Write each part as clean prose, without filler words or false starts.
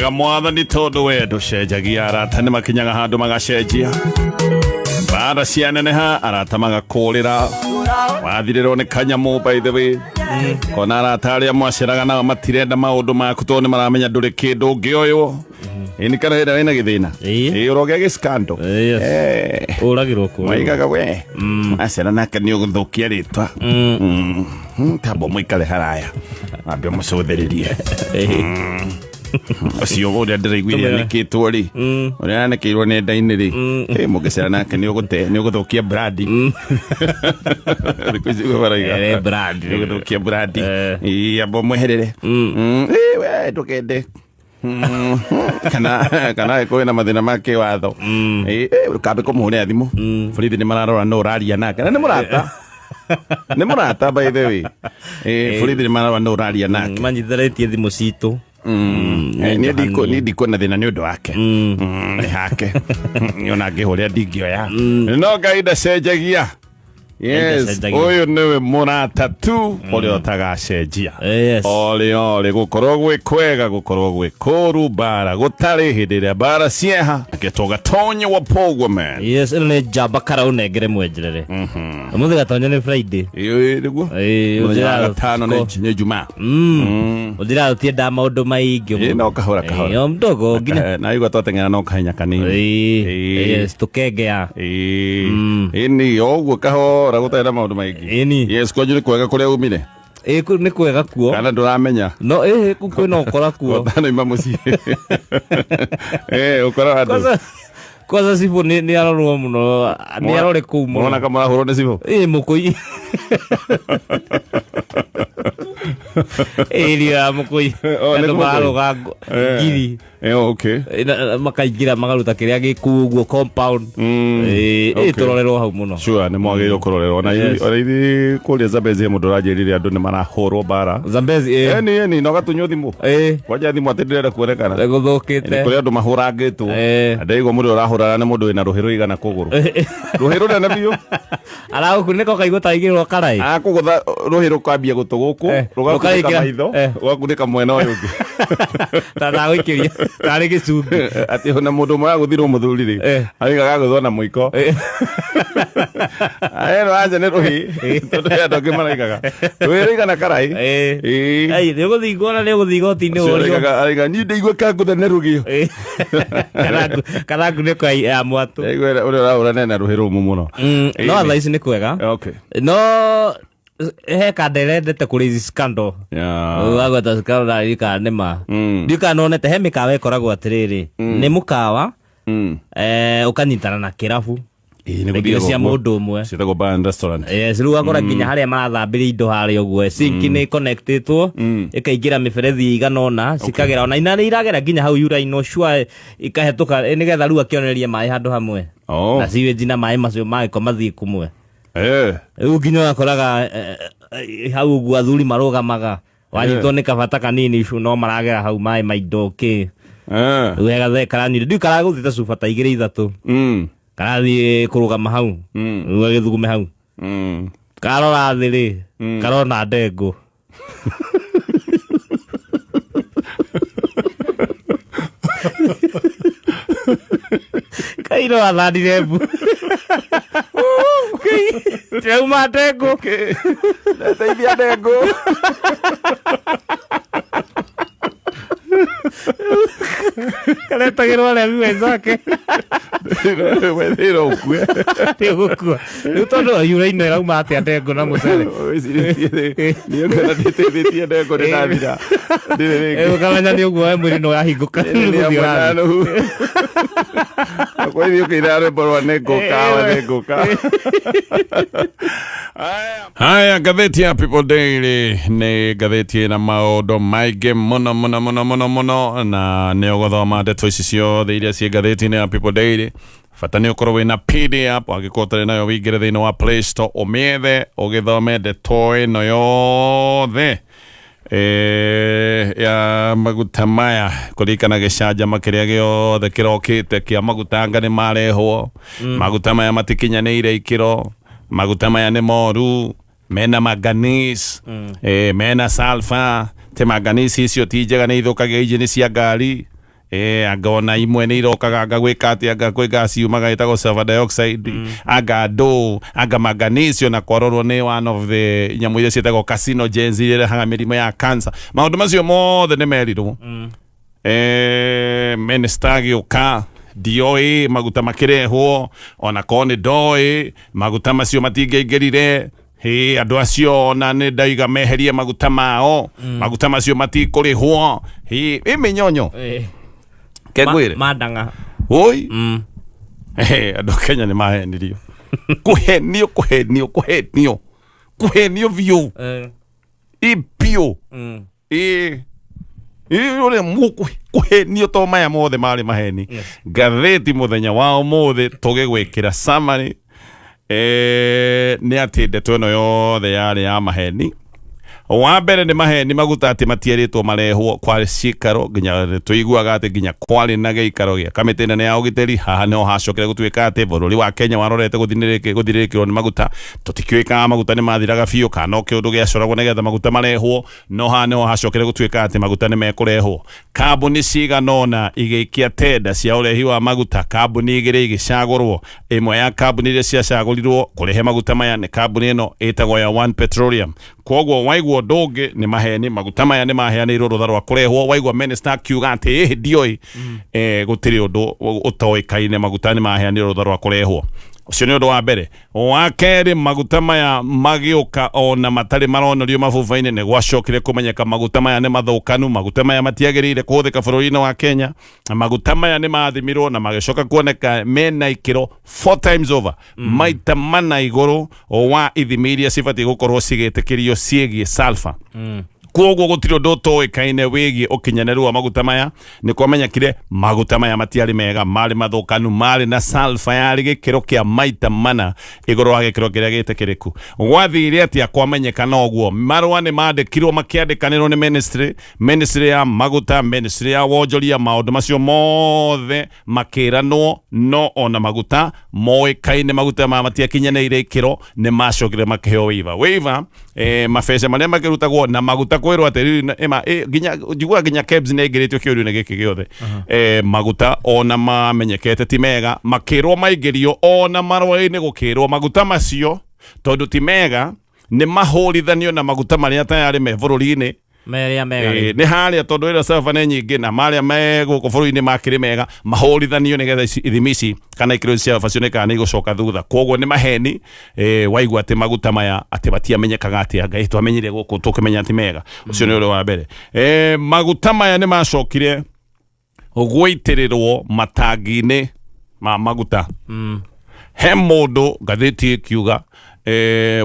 Wega mwathani tondũ we ndũcenjagia, arata nĩ makinyaga handũ magacenjia. Mbara cianeneha, arata magakũrĩra. Wathirĩrwo nĩ kanyamũ by the way. Kona arata arĩa mwaceraga nao matirenda maũndũ maku tondũ nĩ maramenya ndũrĩ kĩndũ ũngĩoywo. Ĩni kana hĩndĩ wĩna gĩthĩna. Ĩĩ. Ĩĩ ũrogĩa gĩskando. Yes. Eh. Ũragĩrwo kũrĩrwo. Maigaga we. Acera nake nĩ ũgũthũkia rĩtwa. Tamba mũikare haraya. Ambe mũcũthĩrĩrie. Ũcio ũrĩa ndĩraiguire Tũmĩra. anĩkĩtwo rĩ. Ũrĩa anĩkĩirwo nenda-inĩ rĩ. Ĩ mũngĩcera nake nĩ ũgũte nĩ ũgũthũkia brandi. Thikũ ici ũguo marauga. Eh, brand. Nĩ ũgũthũkia brandi. Eh. Ĩ amba ũmweherere. Ĩ we ndũkende. Kana kana angĩkorwo wĩna mathĩna ma kĩwatho. Ĩ, ĩ, kambe kũmũhũrĩra thimũ. Borithi nĩ mararora nũ ũraria nake. Na nĩ mũrata. Nĩ mũrata by the way. Ĩ, borithi nĩ mararora nũ ũraria nake. Manyitithanĩtie thimũ citũ. Eh, niĩ niĩ ndikuona thĩna nĩ ũndũ wake. Nĩ hake. Niĩ ona ngĩhũrĩra ndingĩoya. No Ngai ndacenjagia. Yes, Ndacenjagia. ũyũ nĩwe mũrata tu ũrĩa ũtagacenjia. Yes. Orĩ orĩ gũkorwo gwĩ kwega gũkorwo gwĩ kũru mbara gũtarĩ hĩndĩ ĩrĩa mbara cieha getwo Gatonye wa Pogwa man. Yes, ĩno nĩ njamba kara ũnengere mwenjerere. Ũmũthĩ Gatonya nĩ Friday. Ĩĩ nĩguo. Ĩĩ, Mũthenya wa ũnjĩraga gatano nĩ nĩ Jumaa. Ũnjĩraga ũtiendaga maũndũ maingĩ. Ĩĩ, no kahora kahora. Ĩĩ, o mdogo nginya. Eh, na igua twateng'era no kahenya kanini. Ĩĩ, Ĩĩ. yes, tũkengea. Ĩĩ. Ĩni o ũguo kahora gũtarĩ na maũndũ maingĩ. Ĩni. Yes, kwanyu nĩ kwega kũrĩa umire. Ĩĩ, nĩ kwega kuo. Kana ndũramenya. No ĩĩ, kwĩna ũkora kuo. Ũtanoima mũciĩ. Eh, ũkora andũ. Kwanza kwanza cibũ nĩ arorwo mũno, nĩ arore kũu mũno. Mwana kama mũrahũrwo nĩ cibũ. Ĩĩ, mũkũi. Ĩĩ, ria ya mũkũi. Oh, nĩ Andũ mũkũi. mararũga ngiri. Eh, okay. Makaingĩra magaruta kĩrĩa gĩkuu ũguo compound. Ĩĩ, Okay. tũrorerwo hau mũno. Sure, nĩ mwagĩrĩirwo kũrorerwo. Ona Yes. ithuĩ ona ithuĩ kũrĩa Zambezi he mũndũ ũranjĩrire andũ nĩ marahũrwo mbara. Zambezi ĩĩ. Eni eni no gatunywo thimũ. Ĩĩ. Kwanja thimũ atĩ ndĩrenda kuonekana. Nĩ gũthũkĩte. Nĩ kũrĩ andũ mahũrangĩtwo. Eh. Na Ndaigua mũndũ ũrahũrana nĩ mũndũ wĩna rũhĩ rũigana kũgũrũ. Rũhĩ rũnene biũ. Aragũkunĩka ũkaigua ta aigĩrĩrwo karaĩ. Akũgũtha rũhĩ rũkambia gũtũ gũkũ, Eh, rũgakunĩka rũkaingĩra- maitho, eh. rũgakunĩka mwena ũyũ ũngĩ. Ta ndagũikĩria tarĩ gĩcungi. Atĩ ona mũndũ ũmwe agũthirwo mũthuri rĩ, Eh. arauga agũthwo na mũiko. Ero anja nĩ rũhĩ, tondũ he andũ angĩ maraigaga. Rũhĩ rũigana karaĩ. Ĩĩ. Ĩĩ. Ai, nĩ ũgũthingwo na nĩ ũgũthiĩ igoti-inĩ Ũcio ũrio. araigaga niĩ ndaigua kangũtha nĩ rũgĩo. Ĩĩ. Kana ngunĩko ya mwatũ. Ndaigua ũrĩa ũrahũrana na rũhĩ rũmũ mũno. No thaa ici nĩ kwega. Okay. No he kanda ĩrendete kũrĩ ici scandal. Yeah. Wagweta scandal ndaririkana nĩ ma. Ndiũĩ kana nĩwonete he mĩkawa ĩkoragwo atĩrĩrĩ, nĩ mũkawa ũkanyitana na kĩrabu. Ĩĩ, nĩ Rĩngĩ gũthiagwo cia ũguo. mũndũ ũmwe. Ciĩtagwo bar and restaurant. Yes, rĩu ũgakora nginya harĩa marathambĩria indo harĩa ũguo sink nĩ connectĩtwo ĩkaingĩra mĩberethi ĩigana ũna cikagera ona ina nĩ iragera nginya hau uraino sure ikahetũka nĩgetha rĩu akĩonererie maĩ handũ hamwe Oh. na sewage na maĩ macio magĩko mathiĩ kũmwe. Eh. Rĩu nginya ũgakoraga hau ũguo athuri marũgamaga wanyitwo nĩ kabata kanini icu no maragera hau maĩ ma indo kĩ. Eh. Rĩu he gathee karanyuire ndiũĩ karagũthĩte cuba ta igĩrĩ ithatũ. Karathiĩ kũrũgama hau. Rĩu gagĩthugume hau. Karora thĩ rĩ, karona ndengũ. Kairo athandire mbu. Tirauma ndengũ. Teithia ndengũ. Karetagĩrwo aremi wenzake. Wethĩra ũkue. Nĩũgũkua. Rĩu tondũ yuraino ĩrauma atĩa ndengũ na mũcere. Wĩcirĩtie niĩ ngona ndĩteithĩtie ndengũ nĩ ndathira. Ndirĩ rĩngĩ. Ũkamenya nĩ ũguo we mwĩrĩ nĩ ũrahingũka. Nĩ hamwe na Nuhu. Kwĩthi ũkĩina rwĩmbo rwa nĩ ngũka wa nĩ ngũka. Haya, ngathĩti ya People Daily nĩ ngathĩti ĩna maũndũ maingĩ mũno mũno mũno mũno mũno, na nĩ ũgũthoma ndeto ici ciothe iria ciĩ ngathĩti-inĩ ya People Daily. Bata nĩ ũkorwo wĩna PDF, angĩkorwo ũtarĩ nayo wĩingĩre thĩinĩ wa Play Store ũmĩethe ũgĩthome ndeto ĩno yothe ya maguta maya kũririkana gĩcanjama kĩrĩa gĩothe kĩrokĩte kĩa maguta anga nĩ marehwo. Maguta maya matikinyanĩire ikĩro, maguta maya nĩ moru, mena manganese, mena sulfur, te manganese icio ti njega nĩ ithũkagia injini cia ngari. Anga ona imwe nĩ irokaga, anga gwĩka atĩ, anga kwĩ gas yumaga ĩtagwo sulfur dioxide, anga ndũ, anga manganese, ona kwarorwo nĩ one of the nyamũ iria ciĩtagwo carcinogens iria irehaga mĩrimũ ya cancer. Maũndũ macio mothe nĩ merirwo. Minister agĩũka, ndioĩ maguta makĩrehwo, ona korwo nĩ ndoĩ maguta macio matingĩaingĩrire. Hĩ, andũ acio ona nĩ ndaiga meherie maguta mao, maguta macio matikũrĩhwo. Hĩ, ĩ mĩnyonyo. Kengwĩre. Mandang'a. Oi. Andũ a Kenya nĩ mahenirio, kũhenio, kũhenio, kũhenio, kũhenio biũ. Ĩ biũ. Ĩ ĩ ũrĩa mũkũhenio to maya mothe marĩ maheni. Ngathĩti mũthenya wa ũmũthĩ tũgĩgwĩkĩra summary nĩ atĩ ndeto ĩno yothe yarĩ ya maheni. Wa mbere nĩ maheni maguta atĩ matierĩtwo marehwo, kwarĩ cikaro nginya tũiguaga atĩ nginya kwarĩ na gĩikaro gĩa kamĩtĩ nene ya ũgitĩri. Haha nĩho hacokire gũtuĩka atĩ bũrũri wa Kenya warorete gũthirĩrĩkĩrwo nĩ maguta. Tũtikĩũĩ kana maguta nĩ mathiraga biũ kana no kĩũndũ gĩacoragwo nĩgetha maguta marehwo, no haha nĩho hacokire gũtuĩka atĩ maguta nĩ mekũrehwo. Kambuni cigana ũna igĩikia tenda cia ũrehi wa maguta, kambuni igĩrĩ igĩcagũrwo. Ĩmwe ya kambuni iria ciacagũrirwo kũrehe maguta maya nĩ kambuni ĩno ĩtagwo ya One Petroleum. Kwoguo waigua ũndũ ũngĩ nĩ maheni, maguta maya nĩ maheanĩirwo rũtha rwa kũrehwo. Waigua minister akiuga atĩ ĩhĩ ndioĩ, gũtirĩ ũndũ ũtoĩkaine, maguta nĩ maheanĩirwo rũtha rwa kũrehwo. Ũcio nĩ ũndũ wa mbere. Wa kerĩ, maguta maya magĩũka ona matarĩ maronorio mabuba-inĩ, nĩ gwacokire kũmenyeka maguta maya nĩ mathũkanu, maguta maya matiagĩrĩire kũhũthĩka bũrũri-inĩ wa Kenya. Maguta maya nĩ mathimirwo na magĩcoka kuoneka mena ikĩro 4 times over, maita mana igũrũ wa ithimi iria cibatiĩ gũkorwo cigĩtĩkĩrio ciĩgiĩ sulfur. Koguo gũtirĩ ũndũ ũtoĩkaine wĩgiĩ ũkinyanĩru wa maguta maya. Nĩ kwamenyekire maguta maya matiarĩ mega, marĩ mathũkanu, marĩ na sulfur yarĩ gĩkĩro kĩa maita mana igũrũ wa gĩkĩro kĩrĩa gĩtĩkĩrĩku. Gwathire atĩa kwamenyekana ũguo? Marũa nĩ mandĩkirwo, makĩandĩkanĩrwo nĩ ministry, ministry ya maguta, ministry ya wonjoria, maũndũ macio mothe makĩranwo, no ona maguta moĩkaine maguta maya matiakinyanĩire ikĩro, nĩ macokire makĩheo waiver. Waiver, mabeca marĩa makĩrutagwo na maguta kwĩrwo atĩ rĩu ĩma, nginya njiguaga nginya KEBS nĩ ĩingĩrĩtio kĩũria-inĩ gĩkĩ gĩothe. Maguta ona mamenyekete ti mega, makĩrwo maingĩrio, ona marũa-inĩ gũkĩrwo maguta macio tondũ ti mega nĩ mahũrithanio na maguta marĩa tayarĩ me bũrũri-inĩ. Merĩa mega rĩ. Nĩ harĩa tondũ ĩrĩa sulfur nĩ nyingĩ na marĩa me gũkũ bũrũri-inĩ makĩrĩ mega mahũrithanio nĩgetha ithimi ici kana ikĩro ici cia sulfur cionekaga nĩ igũcoka thutha. Koguo nĩ maheni, waigua atĩ maguta maya atĩ matiamenyekaga atĩa, Ngai twamenyire gũkũ tũkĩmenya ti mega. Ũcio nĩ ũndũ wa mbere. Maguta maya nĩ macokire gũitĩrĩrwo matangi-inĩ ma maguta. He mũndũ ngathĩti ĩkiuga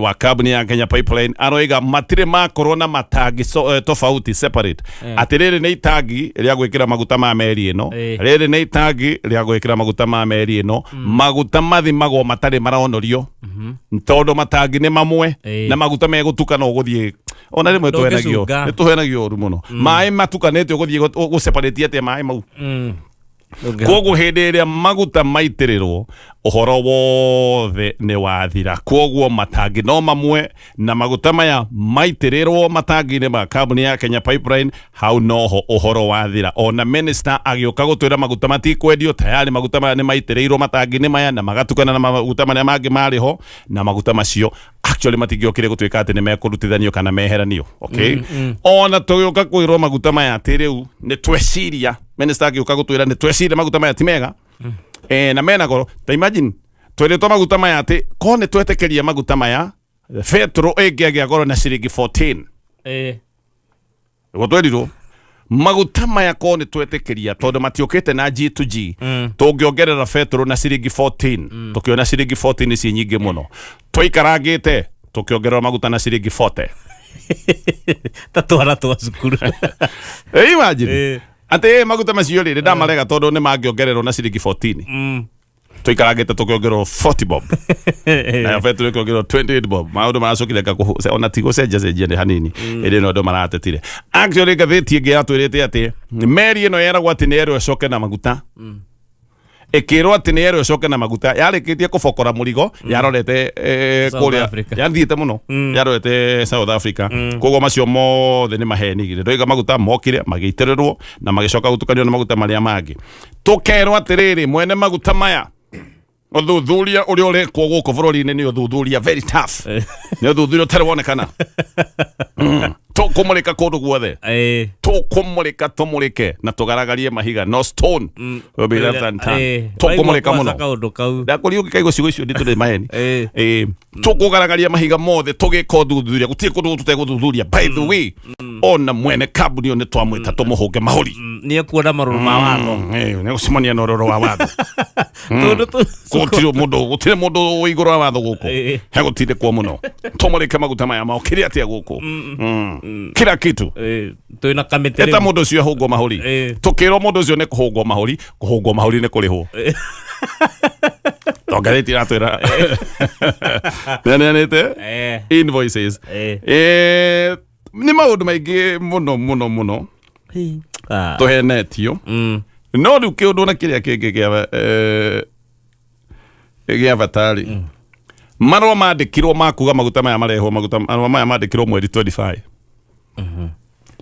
wa kambuni ya Kenya Pipeline aroiga matirĩ makorwo na matangi tofauti separate, atĩ rĩrĩ nĩ itangi rĩa gwĩkĩra maguta ma meri ĩno, rĩrĩ nĩ itangi rĩa gwĩkĩra maguta ma meri ĩno. Maguta mathimagwo matarĩ maronorio tondũ matangi nĩ mamwe na maguta megũtukana ũgũthiĩ ona rĩmwe tũhenagio, Ndũngĩcunga. nĩ tũhenagio ũru mũno. Maĩ matukanĩte ũgũthiĩ gũseparate atĩa maĩ mau? Koguo hĩndĩ ĩrĩa maguta maitĩrĩrwo, ũhoro wothe nĩ wathira. Koguo matangi no mamwe na maguta maya maitĩrĩrwo matangi-inĩ ma kambuni ya Kenya Pipeline, hau noho ũhoro wathira. Ona minister agĩũka gũtwĩra maguta matikwendio, tayari maguta maya nĩ maitĩrĩirwo matangi-inĩ maya na magatukana na maguta marĩa mangĩ marĩ ho, na maguta macio actually matingĩokire gũtuĩka atĩ nĩ mekũrutithanio kana meheranio. Okay, ona tũgĩũka kwĩrwo maguta maya atĩ rĩu nĩ tweciria, minister agĩũka gũtwĩra nĩ tweciria maguta maya ti mega, na mena goro. Ta imagine twĩrĩtwo maguta maya atĩ ko nĩ twetĩkĩria maguta maya, betũrũ ĩngĩagĩa goro na ciringi 14. Nĩguo twerirwo maguta maya ko nĩ twetĩkĩria tondũ matiũkĩte na G to G, tũngĩongerera betũrũ na ciringi 14. Tũkĩona ciringi 14 ci nyingĩ mũno, twaikarangĩte tũkĩongerera maguta na ciringi 40. Ta twana twa cukuru. Imagine atĩ maguta macio rĩ, ndamarega tondũ nĩ mangĩongererwo na ciringi 14. Tũikarangĩte tũkĩongererwo 40 bob, nayo betũrũ ĩkĩongererwo 28 bob. Maũndũ maracokire ona ti gũcenjia cenjia nĩ hanini, ĩndĩ no andũ maratetire. Actually ngathĩti ĩngĩ yatwĩrĩte atĩ meri ĩno yeragwo atĩ nĩ yerwo ĩcoke na maguta. Ĩkĩrwo atĩ nĩ yerwo ĩcoke na maguta, yarĩkĩtie kũbokora mũrigo, yarorete South kũrĩa Africa. yathiĩte mũno, yarorete South Africa. Koguo macio mothe nĩ mahenigire. Ndoiga maguta mokire magĩitĩrĩrwo na magĩcoka gũtukanio na maguta marĩa mangĩ. Tũkerwo atĩrĩrĩ, mwene maguta maya, ũthuthuria ũrĩa ũrekwo gũkũ bũrũri-inĩ nĩ ũthuthuria very tough, nĩ ũthuthuria ũtarĩ wonekana. Tũkũmũrĩka kũndũ guothe. Tũkũmũrĩka, tũmũrĩke na tũgaragarie mahiga, no stone will be left unturned. Tũkũmũrĩka mũno. Kaũndũ kau. Ndakũria ũngĩkaigua ciugo icio nditũ nĩ maheni. Ĩĩ. Tũkũgaragaria mahiga mothe, tũgĩka ũthuthuria, gũtirĩ kũndũ tũtegũthuthuria. By the way, ona mwene kambuni ĩyo nĩ twamwĩta tũmũhũnge mahũri. Nĩ ekuona marũrũ ma watho. Nĩ gũcemania na ũroro wa watho. Tondũ Gũtirĩ mũndũ wĩ igũrũ wa watho gũkũ. Hegũtindĩkwo mũno, tũmũrĩke maguta maya mokire atĩa gũkũ. Kila kitu. Twĩna kamĩtĩ Eta rĩu. Mũndũ ũcio ahũngwo mahũri. Tũkĩrwo mũndũ ũcio nĩ kũhũngwo mahũri, kũhũngwo mahũri nĩ kũrĩhwo. Tongarĩti iratwĩra nĩaneanĩte invoices. Nĩ maũndũ maingĩ mũno mũno mũno tũhenetio. No rĩu kĩũndũ na kĩrĩa kĩngĩ gĩa bata-rĩ, marũa mandĩkirwo ma kuga maguta maya marehwo, maguta marũa maya mandĩkirwo mweri 25,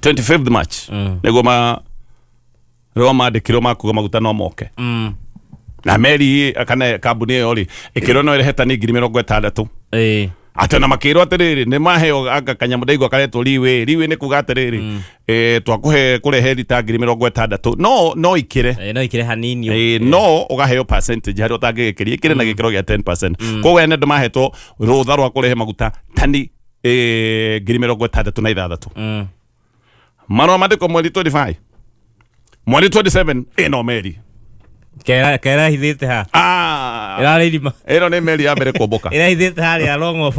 25th March, nĩguo marũa mandĩkirwo ma kuga maguta no moke. Na meri kana kambuni ĩyo rĩ, ĩkĩrwo no ĩrehe tani 60,000. Atĩ ona makĩrwo atĩrĩrĩ, nĩ maheo anga kanyamũ ndaigua karetwo riwĩ riwĩ, nĩ kuga atĩrĩrĩ, twakũhe kũrehe rita 60,000, no ikĩre. No ikĩre hanini. No ũgaheo percentage harĩa ũtangĩgĩkĩria, ĩkĩre na gĩkĩro gĩa 10%. Koguo ene andũ mahetwo rũtha rwa kũrehe maguta tani 66,000. Marũa mandĩkwo mweri 25, mweri 27 ĩno meri Kera hithĩte ha? Ah, Ĩrarĩ irima. Ĩno nĩ meri ya mbere kũmbũka. Ĩrahithĩte harĩa Long of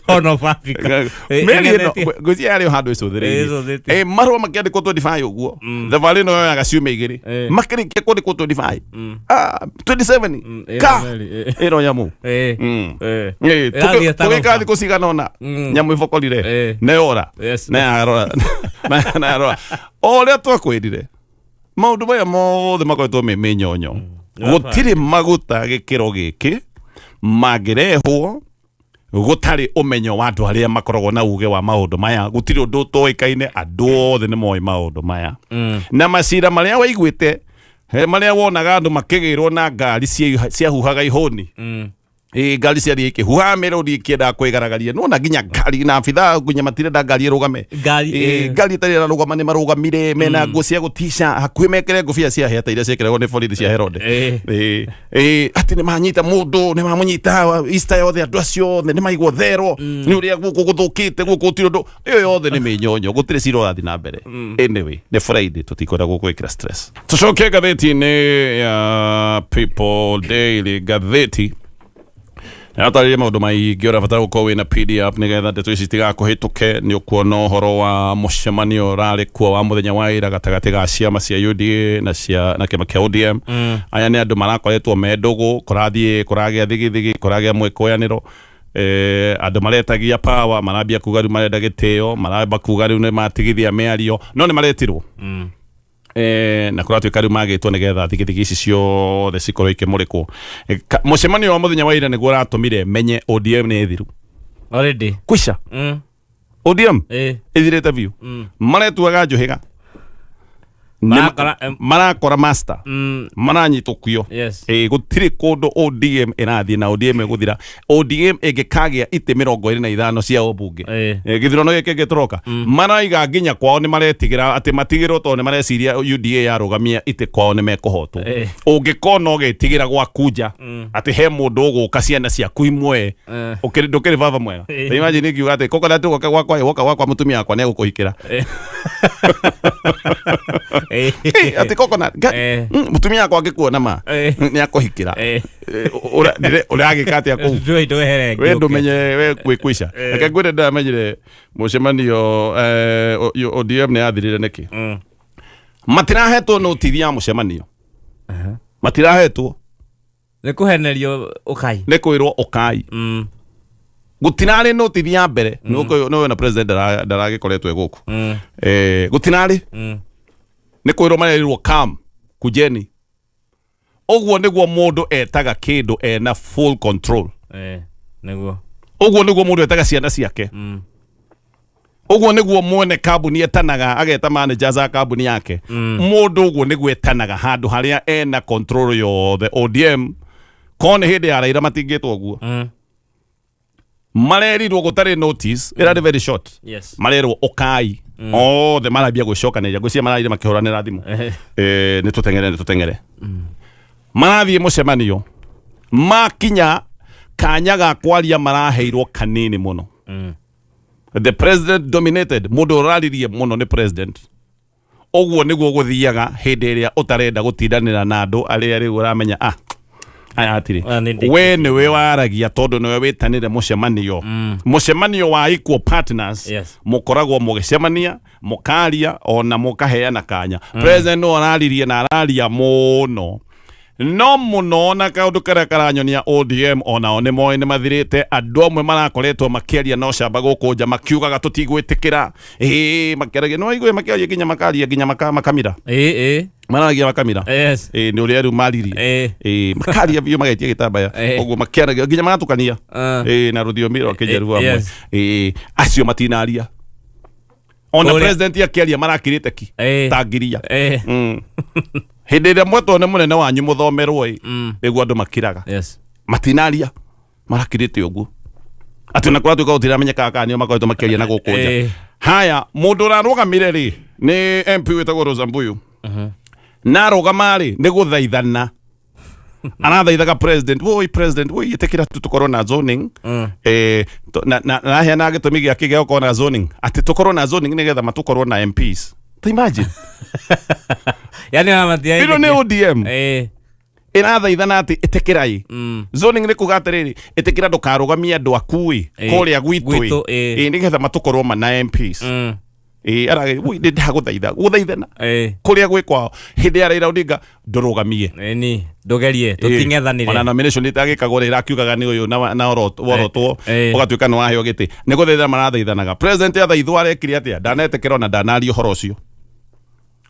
Horn of Africa. Meri ĩno Ĩng'ethetie. Ngwĩciria yarĩ o handũ ĩcũthĩrĩirie. Ĩcũthĩtie. Marũa makĩandĩkwo 25 ũguo, thabarĩ ĩno yoyaga ciumia 2. Makĩrĩkia kwandĩkwo 25, 27 Ĩno ka meri, ĩ. Ĩno nyamũ. Ĩrathiĩ ta Tũgĩka roba. thikũ cigana ũna, nyamũ ĩbokorire nĩyora. Nayarora nayarora o ũrĩa twakwĩrire, maũndũ maya mothe makoretwo me mĩnyonyo. Gũtirĩ maguta gĩkĩro gĩkĩ mangĩrehwo gũtarĩ ũmenyo wa andũ arĩa makoragwo na uge wa maũndũ maya. Gũtirĩ ũndũ ũtoĩkaine, andũ othe nĩ moĩ maũndũ maya. Na macira marĩa waiguĩte, marĩa wonaga andũ makĩgĩrwo na ngari ciahuhaga ihũni. Ĩ ngari ciathiĩ ikĩhuhaga mĩrũri ikĩendaga kwĩgaragaria, nona nginya ngari na abithaa nginya matirenda ngari ĩrũgame. Ngari, Ĩ, ngari ĩtarĩ ĩrarũgama nĩ marũgamire mena nguo cia gũtica, hakuhĩ mekĩre ngũbia cia hĩa ta iria ciekĩragwo nĩ borithi cia Herode. Ĩ, atĩ nĩ manyita mũndũ, nĩ mamũnyita Easter yothe, andũ acio othe nĩ maigwo therwo nĩ ũrĩa gũkũ gũthũkĩte, gũkũ gũtirĩ ũndũ. Ĩyo yothe nĩ mĩnyonyo, gũtirĩ cira ũrathiĩ na mbere. Anyway, nĩ Friday, tũtikwenda gũkwĩkĩra stress. Tũcoke ngathĩti-inĩ ya People Daily. Ngathĩti nĩratarĩria maũndũ maingĩ. Ũrabatara gũkorwo wĩna PDF nĩgetha ndeto ici itigakũhĩtũke. Nĩ ũkuona ũhoro wa mũcemanio ũrarĩ kuo wa mũthenya wa ira gatagatĩ ga ciama cia UDA na cia na kĩama kĩa ODM. Aya nĩ andũ marakoretwo me ndũgũ, kũrathiĩ kũragĩa thigithigi, kũragĩa mwĩkũyanĩro. Andũ maretagia power marambia kuga rĩu marenda gĩtĩo, maramba kuga rĩu nĩ matigithia mĩario, no nĩ maretirwo. Na kũratuĩka rĩu magĩtwo nĩgetha thigithigi ici ciothe cikorwo ikĩmũrĩkwo. Mũcemanio wa mũthenya wa ira nĩguo ũratũmire menye ODM nĩ thiru. Already. Kwisha. ODM ĩthirĩte biũ. Maretuaga njũhĩga. Marakora master maranyitũkio. Gũtirĩ kũndũ ODM ĩrathiĩ na ODM ĩgũthira. ODM ĩngĩkagĩa itĩ 25 cia ũmbunge, gĩthurano gĩkĩ gĩtũroka, maraiga nginya kwao nĩ maretigĩra atĩ matigĩrwo, tondũ nĩ mareciria UDA yarũgamia itĩ kwao nĩ mekũhotwo. Ũngĩkona ũgĩtigĩra gwaku nja atĩ he mũndũ ũgũka ciana ciaku imwe, ndũkĩrĩ baba mwega. Ta imagine ingiuga atĩ coconut ũgoka gwakwa, woka gwakwa mũtumia wakwa nĩ egũkũhikĩra. Atĩ coconut mũtumia wakwa angĩkuona ma nĩ akũhikĩra. Ũragĩka atĩa kũu? Ndũĩ ndwehere. We ndũmenye we gwĩkwica. Reke ngwĩre, ndamenyire mũcemanio ODM nĩ yathirire nĩkĩ. Matirahetwo notithi ya mũcemanio, matirahetwo. Nĩ kũhenerio ũkai. Nĩ kwĩrwo ũkai. Gũtirarĩ notithi ya mbere. Nĩ na president ndaragĩkoretwo e gũkũ. Gũtirarĩ, nĩ kwĩrwo marerirwo, "Come, kujeni." Ũguo nĩguo mũndũ etaga kĩndũ ena full control. Nĩguo. Ũguo nĩguo mũndũ etaga ciana ciake. Ũguo nĩguo mwene kambuni etanaga, ageta managers a kambuni yake. Mũndũ ũguo nĩguo etanaga handũ harĩa ena control yothe. ODM korwo nĩ hĩndĩ ya Raila matingĩtwo ũguo. Marerirwo gũtarĩ notice, ĩrarĩ very short. Marerwo ũkai othe, marambia gwĩcokanĩrĩria, ngwĩciria mararire makĩhũranĩra thimũ. Nĩ tũteng'ere, nĩ tũteng'ere. Marathiĩ mũcemanio, makinya kanya ga kwaria maraheirwo kanini mũno. The president dominated. Mũndũ ũraririe mũno nĩ president. Ũguo nĩguo gũthiaga hĩndĩ ĩrĩa ũtarenda gũtindanĩra na andũ arĩa rĩu ũramenya aya hatirĩ. Aya nĩ ndĩkĩtie. We nĩwe waragia tondũ nĩwe wĩtanĩre mũcemanio, mũcemanio wa equal partners. Mũkoragwo mũgĩcemania, mũkaria ona mũkaheana kanya. President no araririe na araria mũno no mũno, na kaũndũ karĩa karanyonia ODM onao nĩ moĩ nĩ mathirĩte. Andũ amwe marakoretwo makĩaria no camba gũkũ nja makiugaga tũtigwĩtĩkĩra, ĩĩ, makĩaragia no aigue makĩaria nginya makaria nginya makamira. Ĩĩ ĩĩ. Mararagia makamira. Ĩĩ, nĩ ũrĩa rĩu maririe. Ĩĩ, makaria biũ magetia gĩtambaya. Ũguo makĩaragia nginya magatukania. Ĩĩ, na rũthiomi rwa kĩnjaruo amwe. Ĩĩ, acio matinaria ona. President akĩaria marakirĩte ki ta ngiria. Hĩndĩ ĩrĩa mwetwo nĩ mũnene wanyu mũthomerwo ĩ, nĩguo andũ makiraga. Matinaria, marakirĩte ũguo atĩ ona kũratuĩka gũtiramenyekaga kana nĩo makoretwo makĩaria na gũkũ nja. Haya, mũndũ ũrarũgamire rĩ nĩ MP wĩtagwo Rosa Mbuyu, na arũgama rĩ nĩ gũthaithana arathaithaga president, woi president, woi ĩtĩkĩra tu tũkorwo na zoning. Na aheana gĩtũmi gĩake gĩa gũkorwo na zoning, atĩ tũkorwo na zoning nĩgetha matũkorwo na MPs. Ta imagine. Yani ona matia. Ĩno nĩ ODM ĩrathaithana atĩ ĩtĩkĩrai zoning, nĩ kuga atĩrĩrĩ, ĩtĩkĩra ndũkarũgamie andũ aku ĩ kũrĩa gwitũ gwitũ, ĩ, ĩ, nĩgetha matũkorwo mana MPs. Ĩ, arage ui nĩ ndagũthaitha gũthaithana kũrĩa gwĩ kwao. Hĩndĩ ya Raila Odinga ndũrũgamie. Ni ndugerie tuting'ethanire. Ona nomination itagĩkagwo rĩ, ĩrakiugaga nĩ ũyũ na worotwo. Ũgatuĩka nĩ waheo gĩtĩ. Nĩ gũthaithana marathaithanaga. President athaithwo arekire atĩa? Ndanetĩkĩra, ona ndanaria ũhoro ũcio,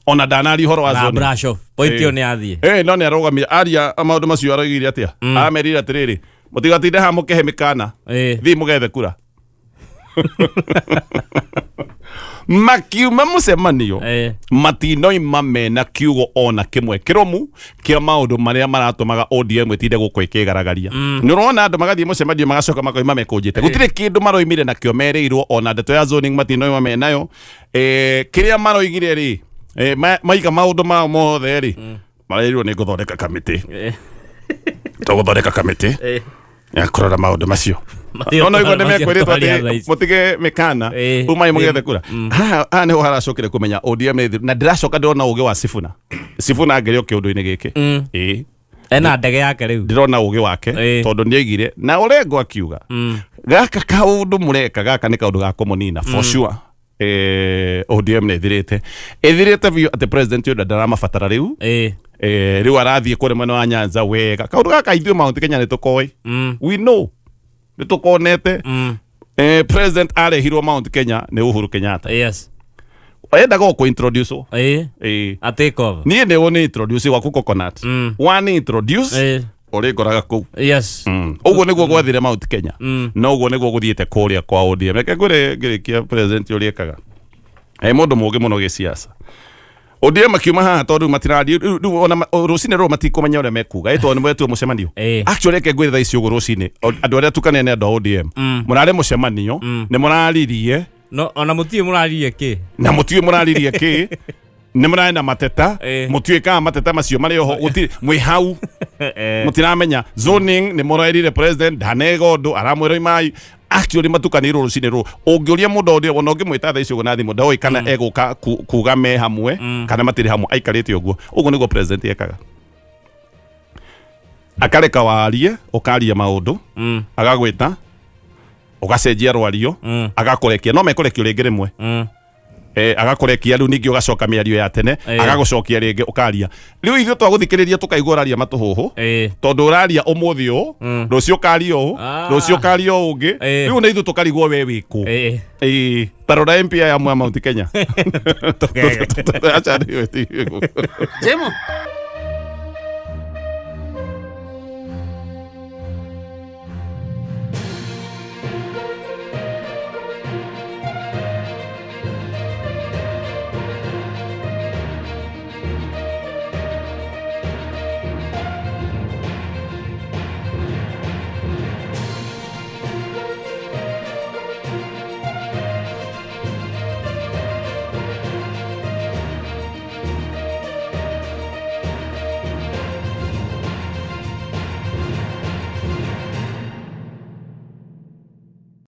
ona ndanaria ũhoro wa na zoning. Brush off point ĩyo nĩ yathiĩ. No nĩ arũgamire aria maũndũ macio. Aroigire atĩa? Amerire atĩrĩrĩ, mũtigatinde haha mũkĩhe mĩkana, thiĩ mũgethe kura. Makiuma mũcemanio matinoima mena kiugo ona kĩmwe kĩrũmu kĩa maũndũ marĩa maratũmaga ODM ĩtinde gũkũ ĩkĩgaragaria. Nĩ ũrona andũ magathiĩ mũcemanio magacoka makoima mekũnjĩte, gũtirĩ kĩndũ maroimire nakĩo merĩirwo, ona ndeto ya zoning matinoima menayo. Kĩrĩa maroigire rĩ, maiga maũndũ mao mothe rĩ, marerirwo nĩ gũthondeka kamĩtĩ, tũgũthondeka kamĩtĩ ya kũrora maũndũ macio. Ona igua nĩ mekwĩrĩtwo atĩ mũtige mĩkana, umai mũgethe kura. Haha haha nĩho haracokire kũmenya ODM nĩ thiru, na ndĩracoka ndĩrona ũgĩ wa Sifuna. Sifuna angĩrĩ o kĩũndũ-inĩ gĩkĩ, ĩĩ. Ena ndege yake rĩu. Ndĩrona ũgĩ wake, tondũ nĩ aigire na Orengo akiuga gaka kaũndũ mũreka gaka nĩ kaũndũ ga kũmũnina for sure. ODM nĩ ĩthirĩte, ĩthirĩte biũ, atĩ president ũyũ ndaramabatara rĩu. Rĩu arathiĩ kũrĩa mwena wa Nyanza wega. Kaũndũ gaka ithuĩ Mount Kenya nĩ tũkoĩ. We know, nĩ tũkonete. President arehirwo Mount Kenya nĩ Uhuru Kenyatta. Endaga o kũ-introduce. A take over. Niĩ nĩ nĩ introduce gwaku coconut. One introduce ũrĩ ngoraga kũu. Ũguo nĩguo gwathire Mount Kenya. Na ũguo nĩguo gũthiĩte kũrĩa kwa ODM. Reke ngwĩre ngĩrĩkia, president ũrĩa ekaga e mũndũ mũũgĩ mũno gĩciaca. ODM akiuma haha tondũ rĩu matirathiĩ rĩu ona rũcinĩ rũrũ matikũmenya ũrĩa mekuga, ĩ tondũ nĩ mwetwo mũcemanio. Actually, reke ngwĩre thaa ici ũguo rũcinĩ, andũ arĩa tukane nĩ andũ a ODM mũrarĩ mũcemanio, nĩ mũraririe. No ona mũtiũĩ mũraririe kĩ. Na mũtiũĩ mũraririe kĩ, nĩ mũrarĩ na mateta. Mũtiũĩ kana mateta macio marĩ oho, gũtirĩ mwĩ hau. Mũtiramenya zoning nĩ mũrerire president ndanega ũndũ aramwĩra imai. Actually matukanĩirwo rũcinĩ rũrũ. Ũngĩũria mũndũ ũrĩa ona ũngĩmwĩta thaa ici ũguo na thimũ, ndoĩ kana egũka kuga me hamwe kana matirĩ hamwe, aikarĩte ũguo. Ũguo nĩguo president ekaga, akareka warie, ũkaria maũndũ, agagwĩta ũgacenjia rwario, agakũrekia no mekũrekio rĩngĩ rĩmwe. Agakũrekia rĩu ningĩ ũgacoka mĩario ya tene. Agagũcokia rĩngĩ ũkaria. Rĩu ithuĩ twagũthikĩrĩria tũkaigua ũraria matũhũhũ, tondũ ũraria ũmũthĩ ũũ, rũciũ ũkaria ũũ, rũciũ ũkaria ũũ ũngĩ. Rĩu nĩ ithuĩ tũkarigwo we wĩkũ. Ĩĩ, ta rora MP aya amwe a Mount Kenya. Tũgege. Acha nĩ- Jemo.